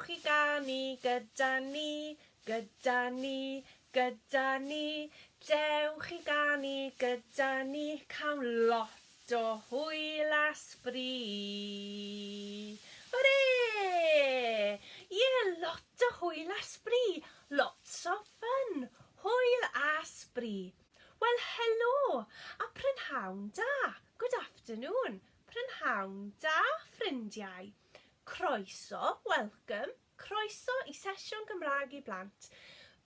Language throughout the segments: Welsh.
Dewch i ganu gyda ni, gyda ni, gyda ni. Dewch i ganu gyda ni, cawn lot o hwyl a sbri. Hwre! Ie, lot o hwyl a sbri. Lots of fun. Hwyl a sbri. Wel, helo, a prynhawn da. Good afternoon. Prynhawn da, ffrindiau. Croeso, welcome, croeso i sesiwn Gymraeg i blant.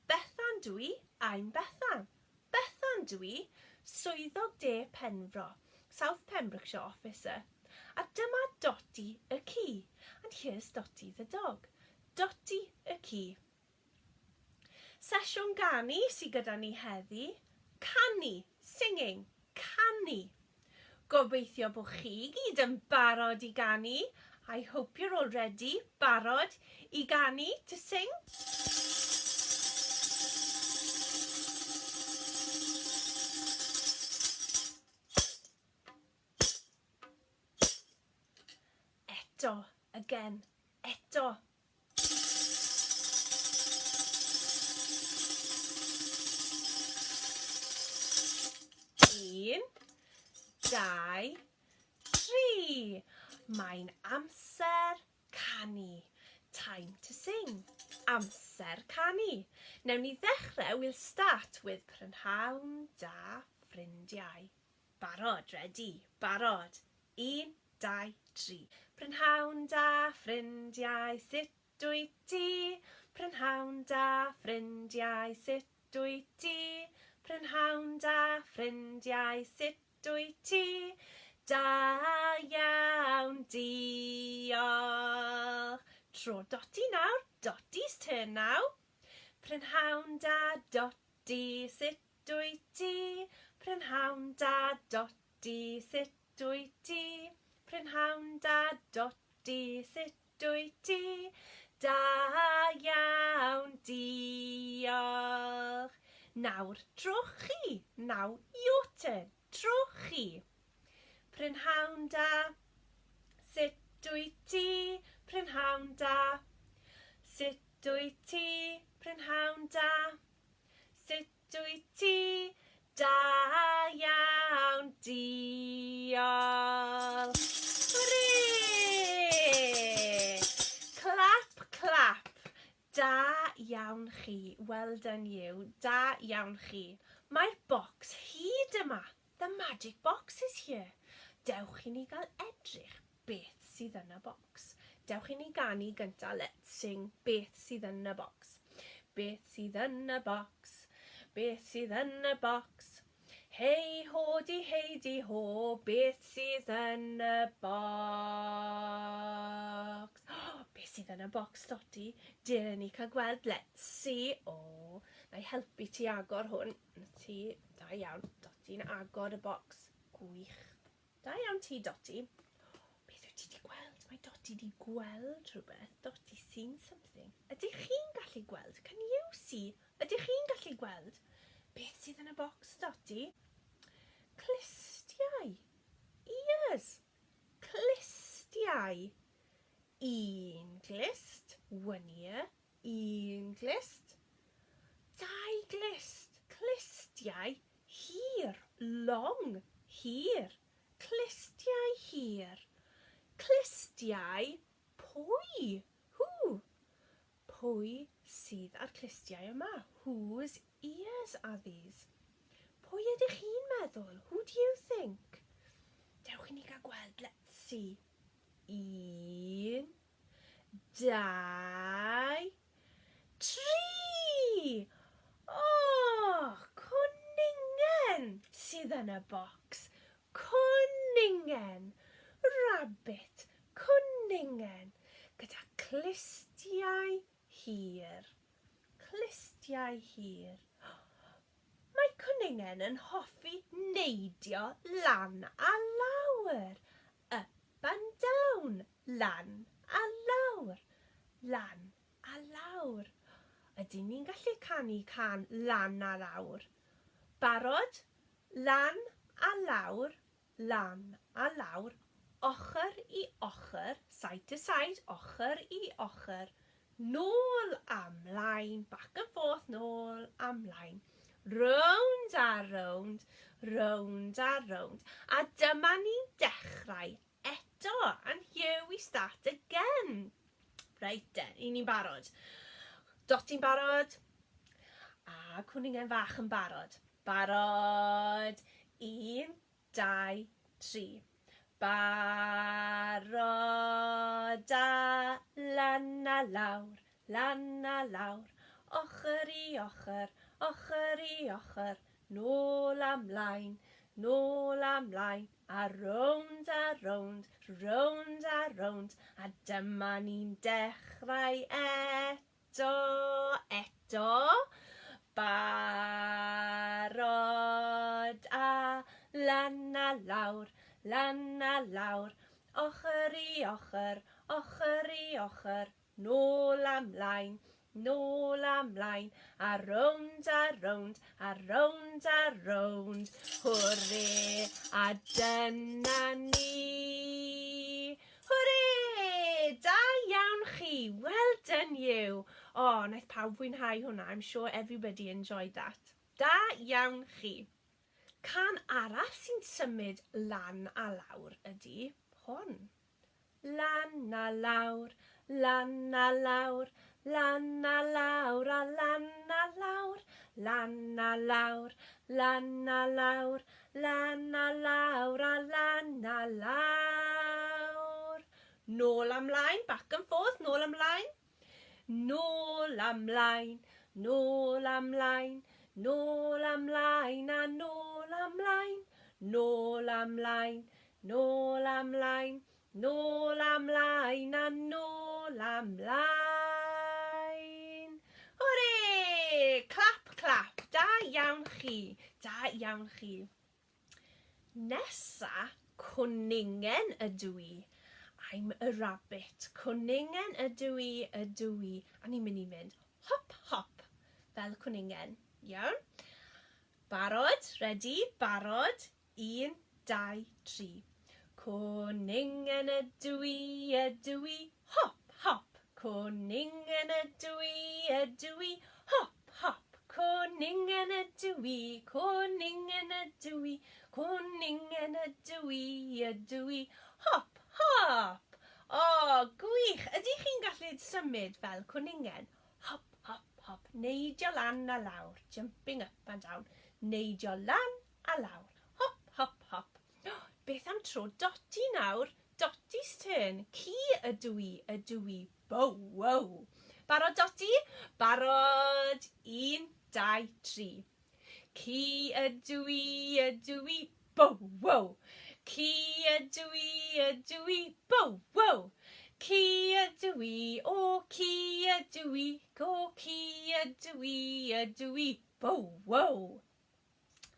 Bethan dw i, I'm Bethan. Bethan dw i, Swyddog De Penfro, South Pembrokeshire Officer. A dyma Dotty y ci. And here's Dotty the dog. Dotty y ci. Sesiwn ganu sy gyda ni heddi. Canu, singing, canu. Gobeithio bod chi gyd yn barod i ganu. I hope you're all ready, barod, i ganu, to sing. Eto, again, eto. Un, dau, tri. Mae'n amser canu. Time to sing. Amser canu. Newn ni ddechrau, we'll start with Prynhawn da ffrindiau. Barod, ready, barod. Un, dau, tri. Prynhawn da, ffrindiau, sut dwyt ti? Prynhawn da, ffrindiau, sut dwyt ti? Prynhawn da, ffrindiau, sut dwyt ti? Da iawn, diolch. Tro Doti nawr, Doti's turn now. Prynhawn da, Doti, sut dwyt ti? Prynhawn da, Doti, sut dwyt ti? Prynhawn da, Doti, sut dwyt ti? Da iawn, diolch. Nawr, tro chi. Now, your turn. Tro chi. Prynhawn da, sut dwyt ti? Prynhawn da, sut dwyt ti? Prynhawn da. Sut dwyt ti? Da iawn, diolch. Hwre! Clap, clap. Da iawn chi. Well done you. Da iawn chi. Mae'r bocs hud yma. The magic box is here. Dewch i ni gael edrych beth sydd yn y bocs. Dewch i ni ganu gynta, let's sing beth sydd yn y bocs. Beth sydd yn y bocs? Beth sydd yn y bocs? Hei ho di hei di ho, beth sydd yn y bocs? Oh, beth sydd yn y bocs, Doti? Dere ni cael gweld, let's see. O, oh, na i helpu ti agor hwn. Na ti, da iawn, Doti'n agor y bocs. Gwych. Da iawn ti, Dotty. Beth wyt ti wedi gweld? Mae Dotty wedi gweld rhywbeth. Dotty seen something. Ydych chi'n gallu gweld? Can you see? Ydych chi'n gallu gweld? Beth sydd yn y bocs, Dotty? Clustiau. Ears. Clustiau. Un glust. One ear. Un glust. Dau glust. Clustiau hir. Long. Hir. Clustiau hir. Clustiau pwy? Who? Pwy sydd â'r clustiau yma? Whose ears are these? Pwy ydych chi'n meddwl? Who do you think? Dewch i ni gael gweld. Let's see. Un, dau, tri! O, cwningen sydd yn y bocs. Cwningen! Rabbit, cwningen, gyda clustiau hir. Clustiau hir. Mae cwningen yn hoffi neidio lan a lawr. Up and down, lan a lawr, lan a lawr. Ydyn ni'n gallu canu cân lan a lawr? Barod? Lan a lawr, lan a lawr, ochr i ochr, side to side, ochr i ochr. Nôl a mlaen, back and forth, nôl a mlaen. Rownd a rownd, rownd a rownd. A dyma ni'n dechrau eto. And here we start again. Reit de, i ni'n barod. Dotty'n barod. A cwningen fach yn barod. Barod. Un, dau, tri. Barod a lan a lawr, lan a lawr, ochr i ochr, ochr i ochr, nôl a mlaen, nôl a mlaen, a rownd a rownd, rownd a rownd, a dyma ni'n dechrau eto, eto. Barod a lan a lawr, lan a lawr, ochr i ochr, ochr i ochr, nôl a mlaen, nôl a mlaen, a rownd a rownd, a rownd a rownd. Hwre, a dyna ni. Hwre! Da iawn chi! Well done you! O, oh, wnaeth pawb fwynhau hwnna. I'm sure everybody enjoyed that. Da iawn chi! Cân arall sy'n symud lan a lawr ydy hwn. Lan a lawr, lan a lawr, lan a lawr a lan a lawr, lan a lawr, lan a lawr, lan a lawr a lan a lawr. Nôl a mlaen, back and forth, nôl a mlaen. Nôl a mlaen, nôl a mlaen, nôl a mlaen a nôl a mlaen, nôl a mlaen, nôl a mlaen, nôl a mlaen a nôl a mlaen. Hwre! Clap, clap! Da iawn chi, da iawn chi. Nesa, cwningen ydw i. I'm a rabbit. Cwningen ydw i, ydw i. A ni'n mynd i mynd hop, hop, fel cwningen. Iawn? Barod? Ready? Barod? Un, dau, tri. Cwningen ydw i, ydw i. Hop, hop. Cwningen ydw i, ydw i. Hop, hop. Cwningen ydw i, cwningen ydw i, cwningen ydw i, ydw i. Hop, hop! O, gwych! Ydych chi'n gallu symud fel cwningen? Hop, hop, hop. Neidio lan a lawr. Jumping up and down. Neidio lan a lawr. Hop, hop, hop. Beth am tro Dotty nawr? Dotty's turn. Ci ydw i, ydw i. Bow, wow. Barod, Dotty? Barod. Un, dau, tri. Ci ydw i, ydw i. Bow, wow. Ci ydw i, ydw i. Bow, wow. Ci ydw i, o ci ydw i, o ci ydw i, ydw i. Bow, wow.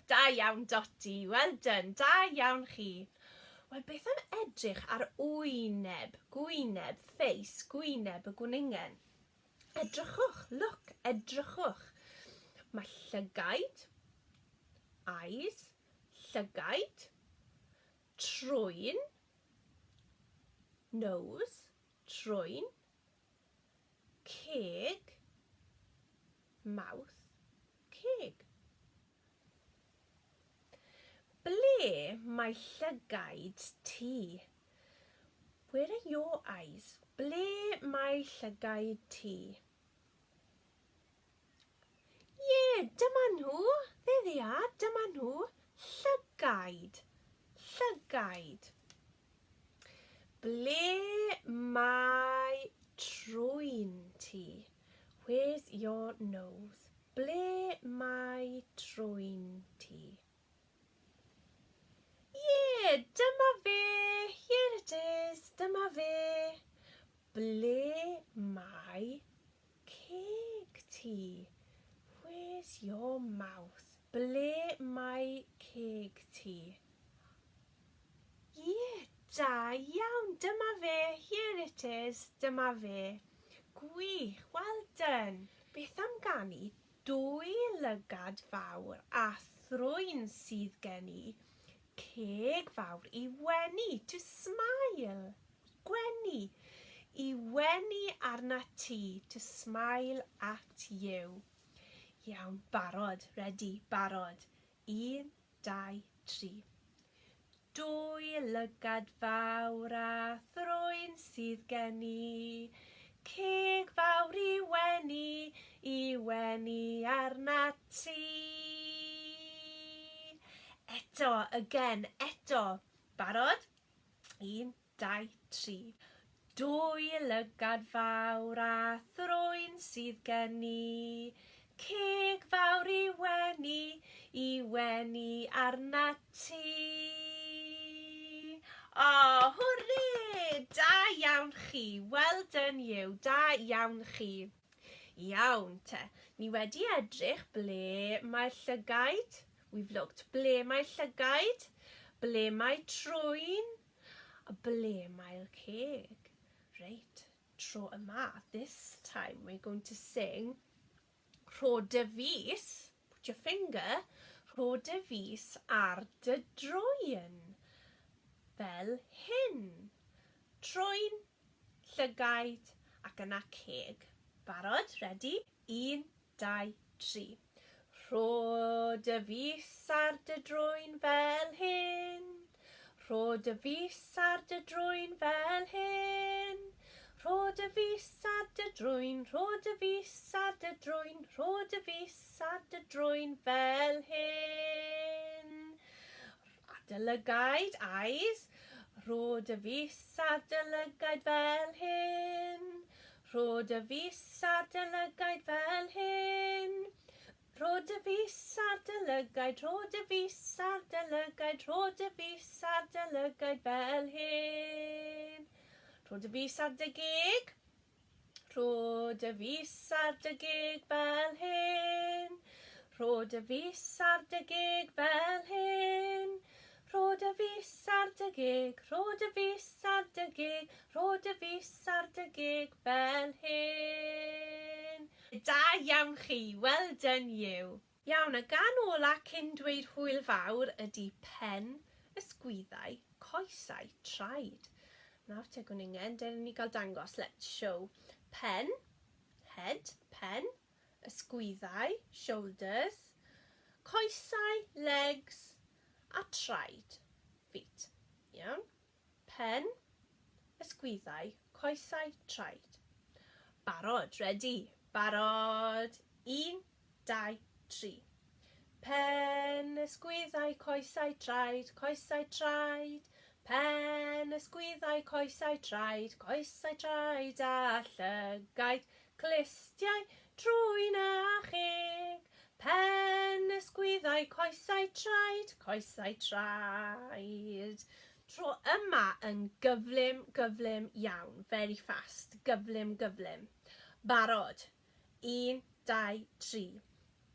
Da iawn, Dotty. Well done. Da iawn chi. Wel, beth am edrych ar wyneb, gwyneb, face, gwyneb y gwningen? Edrychwch, look, edrychwch. Mae llygaid, eyes, llygaid, trwyn, nose, trwyn, ceg, mouth, ceg. Ble mae llygaid ti? Where are your eyes? Ble mae llygaid ti? Ie, dyma nhw. There they are, dyma nhw. Llygaid. Llygaid. Ble mae trwyn ti? Where's your nose? Ble mae trwyn ti? Ie, dyma fe! Here it is, dyma fe! Ble mae ceg ti? Where's your mouth? Ble mae ceg ti? Ie, da iawn, dyma fe, here it is, dyma fe. Gwych, well done. Beth am ganu dwy lygad fawr a thrwyn sydd gen i, ceg fawr i wenu, to smile, gwenu, i wenu arnat ti, to smile at you. Iawn, barod, ready, barod. 1, 2, 3. Dwy lygad fawr a thrwyn sydd gen i, Ceg fawr i wenu, i wenu arnat ti. Eto, again, eto. Barod? 1, 2, 3. Dwy lygad fawr a thrwyn sydd gen i, Ceg fawr i wenu, i wenu arnat ti. O, hwrê! Da iawn chi. Well done you. Da iawn chi. Iawn te. Ni wedi edrych ble mae'r llygaid. We've looked ble mae'r llygaid, ble mae trwyn, a ble mae'r ceg. Reit, tro yma, this time we're going to sing Rho dy fys, put your finger, rho dy fys ar dy drwyn. Fel hyn. Trwyn, llygaid ac yna ceg. Barod? Ready? 1, 2, 3. Rho dy fys ar dy drwyn fel hyn. Rho dy fys ar dy drwyn fel hyn. Rho dy fys ar dy drwyn, rho dy fys ar dy drwyn, rho dy fys ar dy drwyn fel hyn. A dy lygaid, eyes. Rho dy fys ar dy lygaid fel hyn. Rho dy fys ar dy lygaid fel hyn. Rho dy fys ar dy lygaid, rho dy fys ar dy lygaid, rho dy fys ar dy lygaid fel hyn. Rho dy fys ar dy geg. Rho dy fys ar dy geg fel hyn. Rho dy fys ar dy geg fel hyn. Rho dy fys ar dy geg, rho dy fys ar dy geg, rho dy fys ar dy geg fel hyn. Da iawn chi, well done you. Iawn, y gân ola cyn dweud hwyl fawr ydy pen, ysgwyddau, coesau, traed. Nawr te gwningen, dere ni gael dangos, let's show. Pen, head, pen, ysgwyddau, shoulders, coesau, legs, a traed, feet. Iawn? Pen, ysgwyddau, coesau, traed. Barod, ready, barod. 1, 2, 3. Pen, ysgwyddau, coesau, traed, coesau, traed. Pen, ysgwyddau, coesau, traed, coesau, traed a llygaid, clustiau, trwyn a cheg. Pen, ysgwyddau, coesau, traed, coesau, traed. Tro yma yn gyflym, gyflym iawn. Very fast. Gyflym, gyflym. Barod. 1, 2, 3.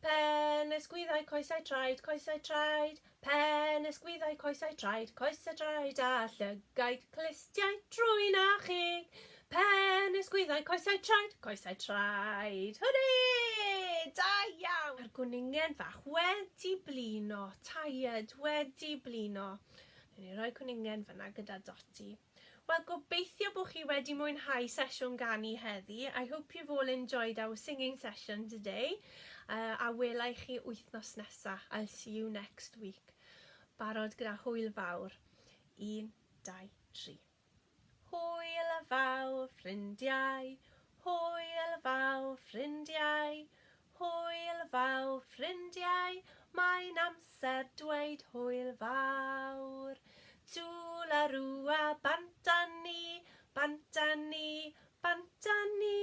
Pen, ysgwyddau, coesau, traed, coesau, traed. Pen, ysgwyddau, coesau, traed, coesau, traed a llygaid, clustiau, trwyn a cheg. Pen, ysgwyddau, coesau, traed, coesau, traed. Hwrê! Da iawn! Mae'r gwningen fach wedi blino, tired, wedi blino. Newn ni roi cwningen fyna gyda Dotty. Wel, gobeithio bod chi wedi mwynhau sesiwn ganu heddi. I hope you've all enjoyed our singing session today. A wela i chi wythnos nesa. I'll see you next week. Barod gyda hwyl fawr. 1, 2, 3. Hwyl fawr, ffrindiau. Hwyl fawr, ffrindiau. Hwyl fawr, ffrindiau. Mae'n amser dweud hwyl fawr. Tŵlarŵa, bant â ni, bant â ni, bant â ni.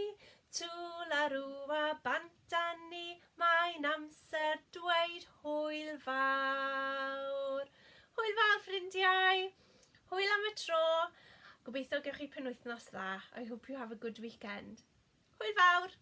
Tŵlarŵa, bant â ni. Mae'n amser dweud hwyl fawr. Hwyl fawr, ffrindiau. Hwyl am y tro. Gobeithio gewch chi penwythnos dda. I hope you have a good weekend. Hwyl fawr!